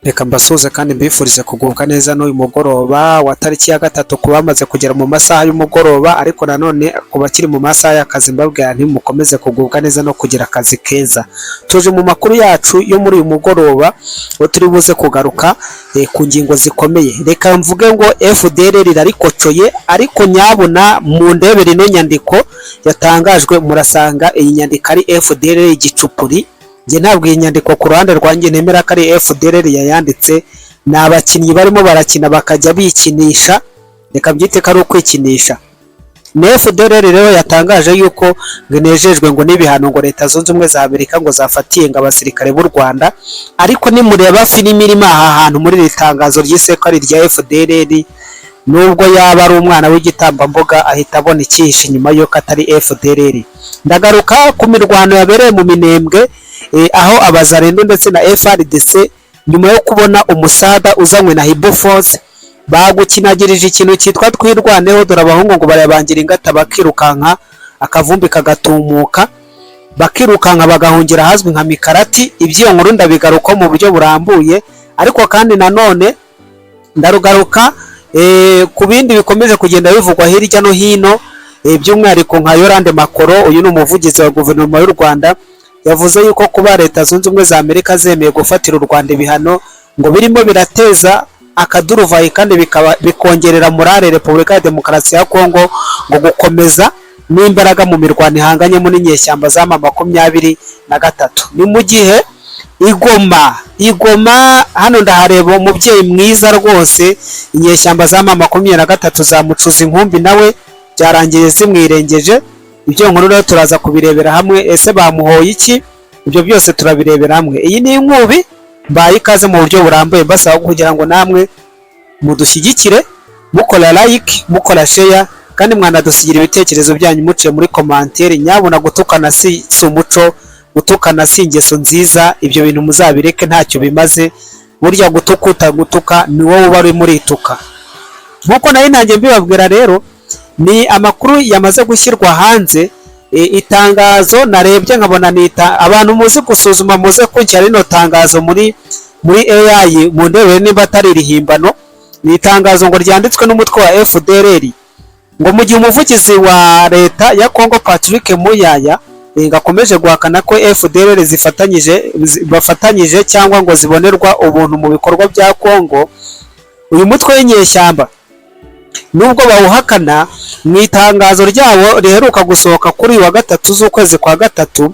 Reka mbasuhuze kandi mbifurize kugubwa neza n'uyu mugoroba wa tariki ya 3 ku bamaze kugera mu masaha y'umugoroba, ariko nanone ku bakiri mu masaha y'akazi mbabwira nti mukomeze kugubwa neza no kugira akazi keza. Tuje mu makuru yacu yo muri uyu mugoroba aho turi buze kugaruka ku ngingo zikomeye. Reka mvuge ngo FDLR irarikocoye, ariko nyabuna mundebere ino nyandiko yatangajwe, murasanga iyi nyandiko ari FDLR igicupuri. Njye ntabwo iyi nyandiko ku ruhande rwanjye nemera ko ari FDLR yayanditse, ni abakinnyi barimo barakina bakajya bikinisha, reka mbyite ko ari ukwikinisha. Ni FDLR rero yatangaje yuko ngo inejejwe ngo n'ibihano ngo Leta Zunze Ubumwe za Amerika ngo zafatiye ngo abasirikare b'u Rwanda, ariko nimureba filimi irimo aha hantu muri iri tangazo ryise ko ari irya FDLR, nubwo yaba ari umwana w'igitambambuga ahita abona icyihishe inyuma y'uko atari FDLR. Ndagaruka ku mirwano yabereye mu Minembwe, aho Abazarendo ndetse na FARDC nyuma yo kubona umusada uzanywe na Hibou Force bagukinagirije ikintu cyitwa Twirwaneho, dore abahungu ngo barabangira ingata bakirukanka, akavumbi kagatumuka, bakirukanka bagahungira ahazwi nka Mikarati. Iby'iyo nkuru ndabigarukaho mu buryo burambuye, ariko kandi nanone ndarugaruka ku bindi bikomeje kugenda bivugwa hirya no hino, by'umwihariko nka Yolande Makolo. Uyu ni umuvugizi wa guverinoma y'u Rwanda, yavuze yuko kuba Leta Zunze Ubumwe za Amerika zemeye gufatira u Rwanda ibihano ngo birimo birateza akaduruvayi kandi bikaba bikongerera morale Repubulika ya Demokarasi ya Kongo ngo gukomeza n'imbaraga mu mirwano ihanganyemo n'inyeshyamba za M23. Ni mu gihe i Goma hano ndahareba umubyeyi mwiza rwose, inyeshyamba za M23 zamucuza inkumbi nawe byarangiye zimwirengeje. Ibyo nkuru rero turaza kubirebera hamwe, ese bamuhoye iki? Ibyo byose turabirebera hamwe. Iyi ni Inkubi, mbaye ikaze mu buryo burambuye, mbasaba kugira ngo namwe mudushyigikire mukora like, mukora share, kandi mwanadusigira ibitekerezo byanyu muciye muri commentaire. Nyabuna gutukana si umuco, gutukana si ingeso nziza, ibyo bintu muzabireke ntacyo bimaze. Burya gutuka utagutuka ni wowe uba urimo urituka. Nk'uko nari nanjye mbibabwira rero, ni amakuru yamaze gushyirwa hanze, itangazo narebye nkabona nita abantu muzi gusuzuma muze kunshyira rino tangazo muri AI mundebere nimba atari irihimbano. Ni itangazo ngo ryanditswe n'umutwe wa FDLR, ngo mu gihe umuvugizi wa leta ya Congo Patrick Muyaya ngo akomeje guhakana ko FDLR bafatanyije cyangwa ngo zibonerwa ubuntu mu bikorwa bya Congo, uyu mutwe w'inyeshyamba nubwo bawuhakana, mu itangazo ryabo riheruka gusohoka kuri uyu wa 3 z'ukwezi kwa 3,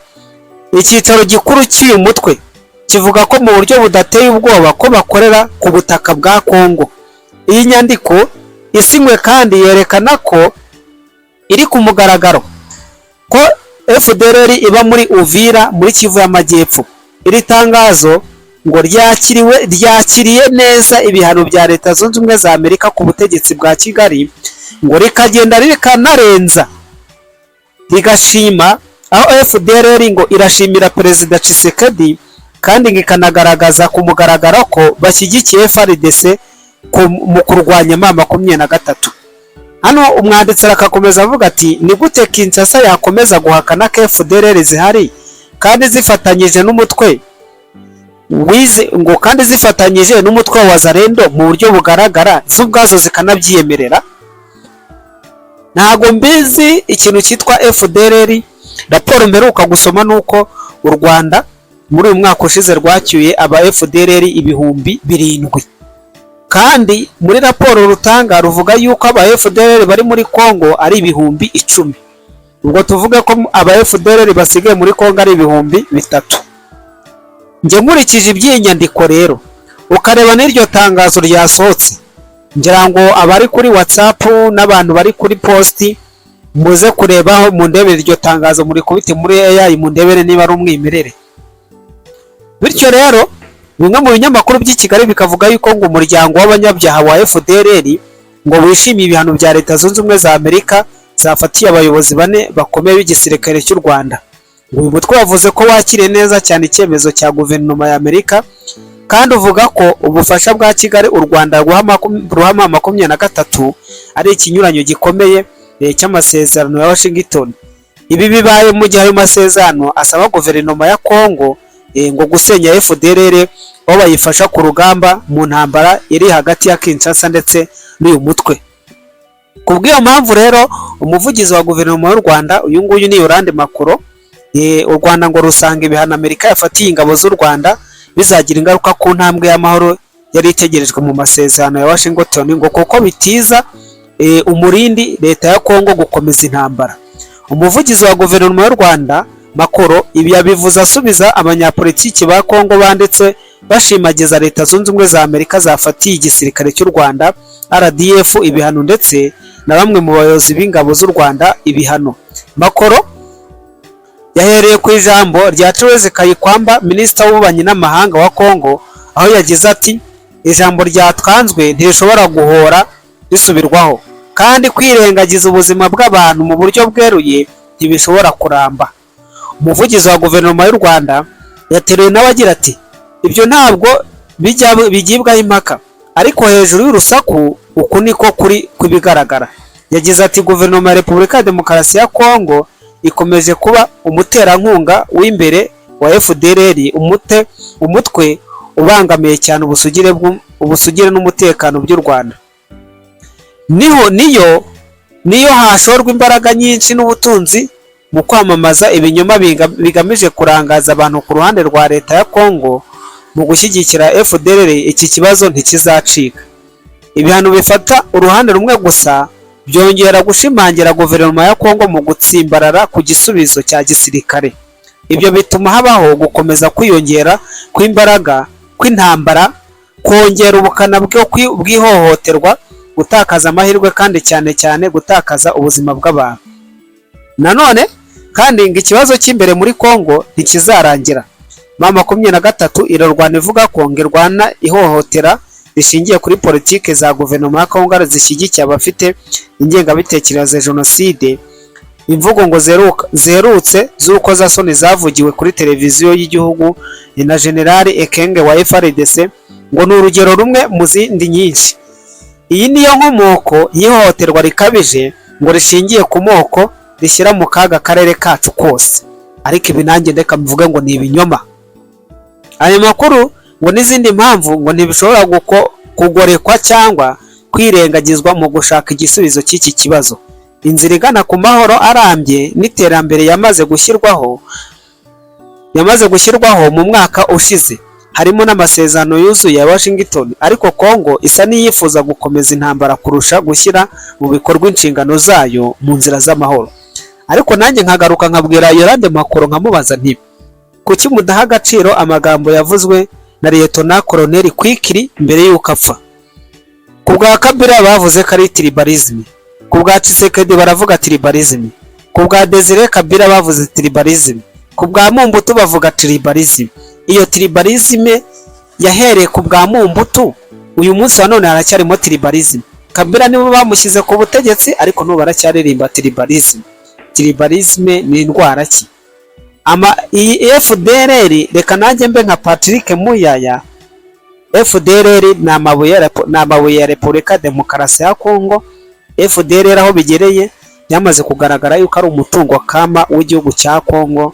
icyicaro gikuru cy'uyu mutwe kivuga ko mu buryo budateye ubwoba ko bakorera ku butaka bwa Congo. Iyi nyandiko isinywe kandi yerekana ko iri ku mugaragaro ko FDLR iba muri Uvira muri Kivu y'Amajyepfo. Iri tangazo ngo ryakiriye neza ibihano bya Leta Zunze Ubumwe za Amerika ku butegetsi bwa Kigali, ngo rikagenda rikanarenza rigashima aho FDLR ngo irashimira Perezida Tshisekedi, kandi ngo ikanagaragaza ku mugaragaro ko bashyigikiye FARDC mu kurwanya M23. Hano umwanditsi arakakomeza avuga ati: "Ni gute Kinshasa yakomeza guhakana ko FDLR zihari kandi zifatanyije n'umutwe wize ngo kandi zifatanyije n'umutwe wa Wazalendo mu buryo bugaragara, zo ubwazo zikanabyiyemerera?" Ntago mbizi ikintu cyitwa FDLR. Raporo mperuka gusoma ni uko u Rwanda muri uyu mwaka ushize rwacyuye aba FDLR 7000, kandi muri raporo rutanga ruvuga yuko aba FDLR bari muri Congo ari 10,000. Ubwo tuvuge ko aba FDLR basigaye muri Congo ari 3000. Njye nkurikije iby'iyi nyandiko rero, ukareba n'iryo tangazo ryasohotse, ngira ngo abari kuri WhatsApp n'abantu bari kuri post muze kurebaho mundebere iryo tangazo, muri kubite muri AI mundebere niba ari umwimerere. Bityo rero bimwe mu binyamakuru by'i Kigali bikavuga yuko ngo umuryango w'abanyabyaha wa FDLR ngo wishimiye ibihano bya Leta Zunze Ubumwe za Amerika zafatiye abayobozi bane bakomeye b'igisirikare cy'u Rwanda. Ngo uyu mutwe wavuze ko wakiriye neza cyane icyemezo cya guverinoma ya Amerika, kandi uvuga ko ubufasha bwa Kigali u Rwanda ruha M23 ari ikinyuranyo gikomeye cy'amasezerano ya Washington. Ibi bibaye mu gihe ayo masezerano asaba guverinoma ya Congo ngo gusenya FDLR, aho bayifasha ku rugamba mu ntambara iri hagati ya Kinshasa ndetse n'uyu mutwe. Ku bw'iyo mpamvu rero, umuvugizi wa guverinoma y'u Rwanda, uyu nguyu ni Yolande Makolo, u Rwanda ngo rusanga ibihano Amerika yafatiye ingabo z'u Rwanda bizagira ingaruka ku ntambwe y'amahoro yari itegerejwe mu masezerano ya Washington, ngo kuko bitiza umurindi leta ya Kongo gukomeza intambara. Umuvugizi wa guverinoma y'u Rwanda Makolo ibi yabivuze asubiza abanyapolitiki ba Kongo banditse bashimagiza Leta Zunze Ubumwe za Amerika zafatiye igisirikare cy'u Rwanda RDF ibihano, ndetse na bamwe mu bayobozi b'ingabo z'u Rwanda ibihano. Makolo yahereye ku ijambo rya Thérèse Kayikwamba, minisitiri w'ububanyi n'amahanga wa Kongo, aho yagize ati: "Ijambo ryatanzwe ntirishobora guhora risubirwaho, kandi kwirengagiza ubuzima bw'abantu mu buryo bweruye ntibishobora kuramba." Umuvugizi wa guverinoma y'u Rwanda yateruye nawe agira ati: "Ibyo ntabwo bijya bigibwaho impaka, ariko hejuru y'urusaku uku niko kuri kw'ibigaragara." Yagize ati: "Guverinoma ya Repubulika ya Demokarasi ya Kongo ikomeje kuba umuterankunga w'imbere wa FDLR, umutwe ubangamiye cyane ubusugire n'umutekano by'u Rwanda. Niho niyo hashorwa imbaraga nyinshi n'ubutunzi mu kwamamaza ibinyoma bigamije kurangaza abantu ku ruhande rwa leta ya Kongo mu gushyigikira FDLR, iki kibazo ntikizacika. Ibihano bifata uruhande rumwe gusa byongera gushimangira guverinoma ya Kongo mu gutsimbarara ku gisubizo cya gisirikare. Ibyo bituma habaho gukomeza kwiyongera kw'imbaraga kw'intambara, kongera ubukana bw'ihohoterwa, gutakaza amahirwe, kandi cyane cyane gutakaza ubuzima bw'abantu." Nanone kandi ngo ikibazo cy'imbere muri Kongo ntikizarangira. M23 irarwana ivuga ko ngo irwana ihohotera rishingiye kuri politiki za guverinoma ya Kongo zishyigikiye abafite ingengabitekerezo ya jenoside. Imvugo ngo ziherutse z'urukozasoni zavugiwe kuri televiziyo y'igihugu na General Ekenge wa FARDC ngo ni urugero rumwe mu zindi nyinshi. Iyi niyo nkomoko y'ihohoterwa rikabije ngo rishingiye ku moko rishyira mu kaga akarere kacu kose. Ariko ibi nanjye ndeka mvuge ngo ni ibinyoma. Ayo makuru ngo n'izindi mpamvu ngo ntibishobora kugorekwa cyangwa kwirengagizwa mu gushaka igisubizo cy'iki kibazo. Inzira igana ku mahoro arambye n'iterambere yamaze gushyirwaho mu mwaka ushize, harimo n'amasezerano yuzuye ya Washington, ariko Kongo isa n'iyifuza gukomeza intambara kurusha gushyira mu bikorwa inshingano zayo mu nzira z'amahoro. Ariko nanjye nkagaruka nkabwira Yolande Makolo, nkamubaza nti: "Kuki mudaha agaciro amagambo yavuzwe na Liyetona Koloneli Kwikiri mbere y'uko apfa?" Ku bwa Kabila bavuze ko ari tribalisme, ku bwa Tshisekedi baravuga tribalisme, ku bwa Desire Kabila bavuze tribalisme, ku bwa Mobutu bavuga tribalisme. Iyo tribalisme yahereye ku bwa Mobutu, uyu munsi wa none haracyarimo tribalisme. Kabila nibo bamushyize ku butegetsi, ariko n'ubu baracyaririmba tribalisme. Tribalisme ni indwara ki? Ama iyi FDLR, reka nanjye mbe nka Patrick Muyaya, FDLR ni amabuye ya Repubulika Demokarasi ya Kongo. FDLR aho bigereye byamaze kugaragara yuko ari umutungo kama w'igihugu cya Kongo.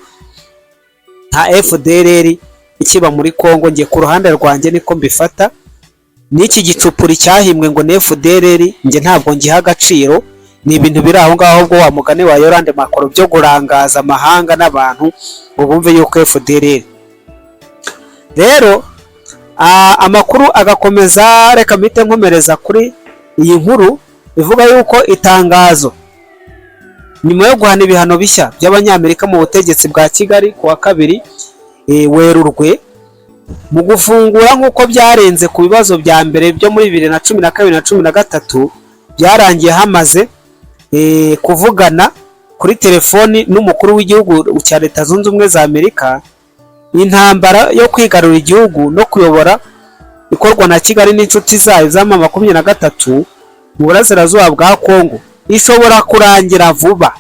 Nta FDLR ikiba muri Kongo, njye ku ruhande rwanjye niko mbifata. N'iki gicupuri cyahimbwe ngo ni FDLR, njye ntabwo ngiha agaciro. Ni ibintu biri aho ngaho ubwo wa mugani wa Yolande Makolo byo kurangaza amahanga n'abantu ngo bumve yuko FDLR. Rero amakuru agakomeza. Reka mpite nkomereza kuri iyi nkuru ivuga yuko itangazo nyuma yo guhana ibihano bishya by'Abanyamerika mu butegetsi bwa Kigali ku wa 2 Werurwe, mu gufungura nk'uko byarenze ku bibazo bya mbere byo muri 2012 na 13, byarangiye hamaze kuvugana kuri telefoni n'umukuru w'igihugu cya Leta Zunze Ubumwe za Amerika. Intambara yo kwigarurira igihugu no kuyobora ikorwa na Kigali n'inshuti zayo za M23 mu burasirazuba bwa Kongo ishobora kurangira vuba.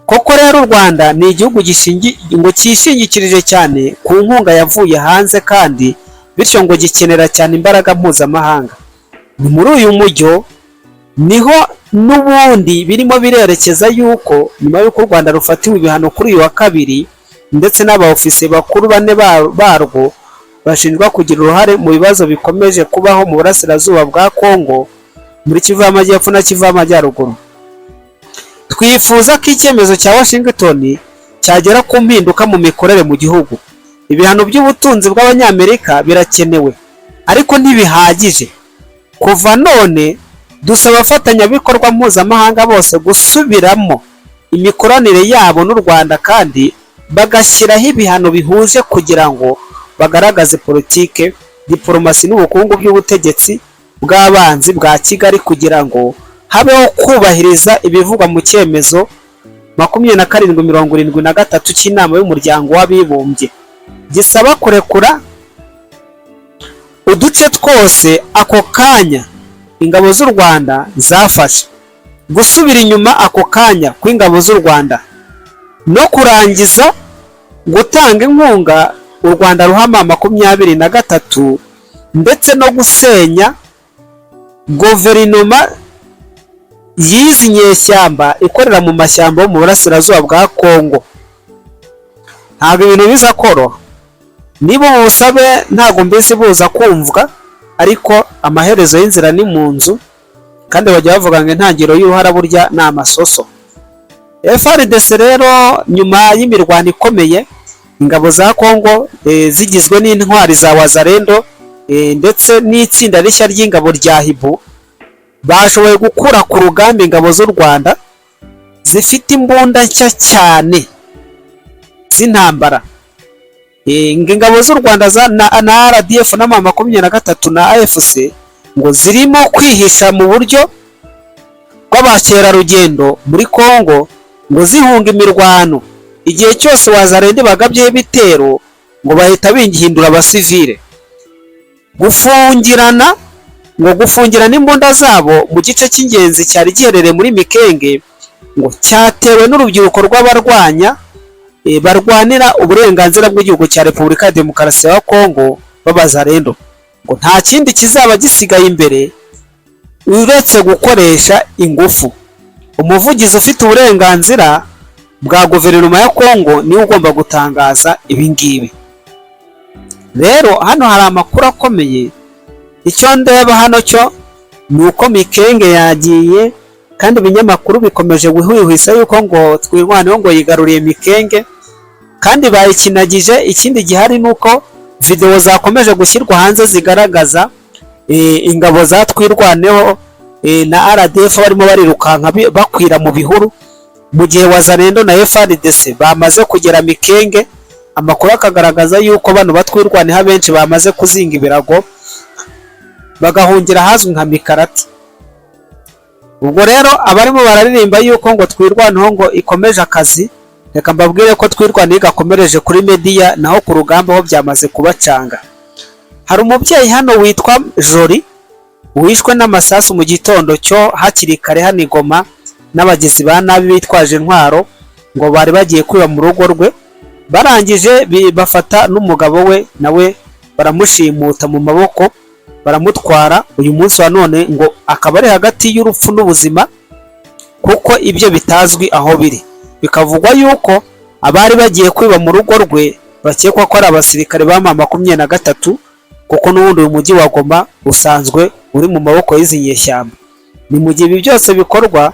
Koko rero u Rwanda ni igihugu ngo cyishingikirije cyane ku nkunga yavuye hanze, kandi bityo ngo gikenera cyane imbaraga mpuzamahanga. Ni muri uyu mujyo niho n'ubundi birimo birerekeza yuko nyuma y'uko u Rwanda rufatiwe ibihano kuri uyu wa kabiri, ndetse n'abaofisiye bakuru bane barwo bashinjwa kugira uruhare mu bibazo bikomeje kubaho mu burasirazuba bwa Kongo, muri Kivu y'Amajyepfo na Kivu y'Amajyaruguru. Twifuza ko icyemezo cya Washington cyagera ku mpinduka mu mikorere mu gihugu. Ibihano by'ubutunzi bw'Abanyamerika birakenewe, ariko ntibihagije. Kuva none, dusaba abafatanyabikorwa mpuzamahanga bose gusubiramo imikoranire yabo n'u Rwanda kandi bagashyiraho ibihano bihuje kugira ngo bagaragaze politike, diporomasi n'ubukungu by'ubutegetsi bw'abanzi bwa Kigali, kugira ngo habeho kubahiriza ibivugwa mu cyemezo 2773 cy'Inama y'Umuryango w'Abibumbye, gisaba kurekura uduce twose ako kanya ingabo z'u Rwanda zafashe, gusubira inyuma ako kanya kw'ingabo z'u Rwanda no kurangiza gutanga inkunga u Rwanda ruha M23, ndetse no gusenya guverinoma y'izi nyeshyamba ikorera mu mashyamba yo mu burasirazuba bwa Kongo. Ntabwo ibintu biza koroha. Niba ubu busabe, ntabwo mbizi, buza kumvwa, ariko amaherezo y'inzira ni mu nzu, kandi bajya bavuga ngo intangiriro y'uruhara burya ni amasoso. FARDC rero, nyuma y'imirwano ikomeye, ingabo za Kongo zigizwe n'intwari za Wazalendo ndetse n'itsinda rishya ry'ingabo rya Hiboux, bashoboye gukura ku rugamba ingabo z'u Rwanda zifite imbunda nshya cyane z'intambara. Ingabo z'u Rwanda na RDF na M23 na AFC ngo zirimo kwihisha mu buryo bw'abakerarugendo muri Kongo, ngo zihunga imirwano. Igihe cyose Wazalendo bagabyeho ibitero, ngo bahita bihindura abasivile. Gufungirana, ngo gufungirana imbunda zabo mu gice cy'ingenzi cyari giherereye muri Mikenge, ngo cyatewe n'urubyiruko rw'abarwanya barwanira uburenganzira bw'igihugu cya Repubulika ya Demokarasi ya Kongo b'Abazalendo. Ngo nta kindi kizaba gisigaye imbere uretse gukoresha ingufu. Umuvugizi ufite uburenganzira bwa guverinoma ya Kongo niwe ugomba gutangaza ibi ngibi. Rero hano hari amakuru akomeye. Icyo ndeba hano cyo ni uko Mikenge yagiye, kandi ibinyamakuru bikomeje guhwihwisa yuko ngo Twirwaneho ngo yigaruriye Mikenge kandi bayikinagije. Ikindi gihari ni uko videwo zakomeje gushyirwa hanze zigaragaza ingabo za Twirwaneho na RDF barimo barirukanka bakwira mu bihuru, mu gihe Wazalendo na FARDC bamaze kugera Mikenge. Amakuru akagaragaza yuko bano batwirwaneho abenshi bamaze kuzinga ibirago bagahungira ahazwi nka Mikarati. Ubwo rero abarimo bararirimba yuko ngo Twirwaneho ngo ikomeje akazi, reka mbabwire ko Twirwaneho igakomereje kuri media, naho ku rugamba ho byamaze kubacanga. Hari umubyeyi hano witwa Jori wishwe n'amasasu mu gitondo cyo hakiri kare hano i Goma n'abagizi ba nabi bitwaje intwaro, ngo bari bagiye kwiba mu rugo rwe. Barangije bafata n'umugabo we, nawe baramushimuta mu maboko baramutwara. Uyu munsi wa none ngo akaba ari hagati y'urupfu n'ubuzima, kuko ibyo bitazwi aho biri. Bikavugwa yuko abari bagiye kwiba mu rugo rwe bakekwa ko ari abasirikare ba M23, kuko n'ubundi uyu mujyi wa Goma usanzwe uri mu maboko y'izi nyeshyamba. Ni mu gihe ibi byose bikorwa,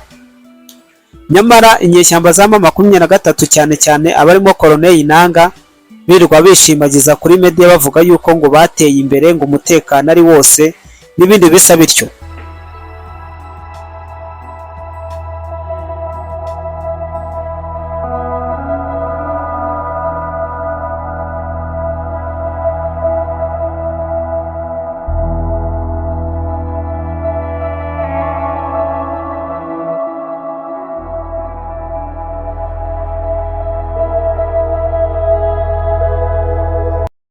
nyamara inyeshyamba za M23, cyane cyane abarimo Koroneli Nanga, birirwa bishimagiza kuri media bavuga yuko ngo bateye imbere, ngo umutekano ari wose n'ibindi bisa bityo.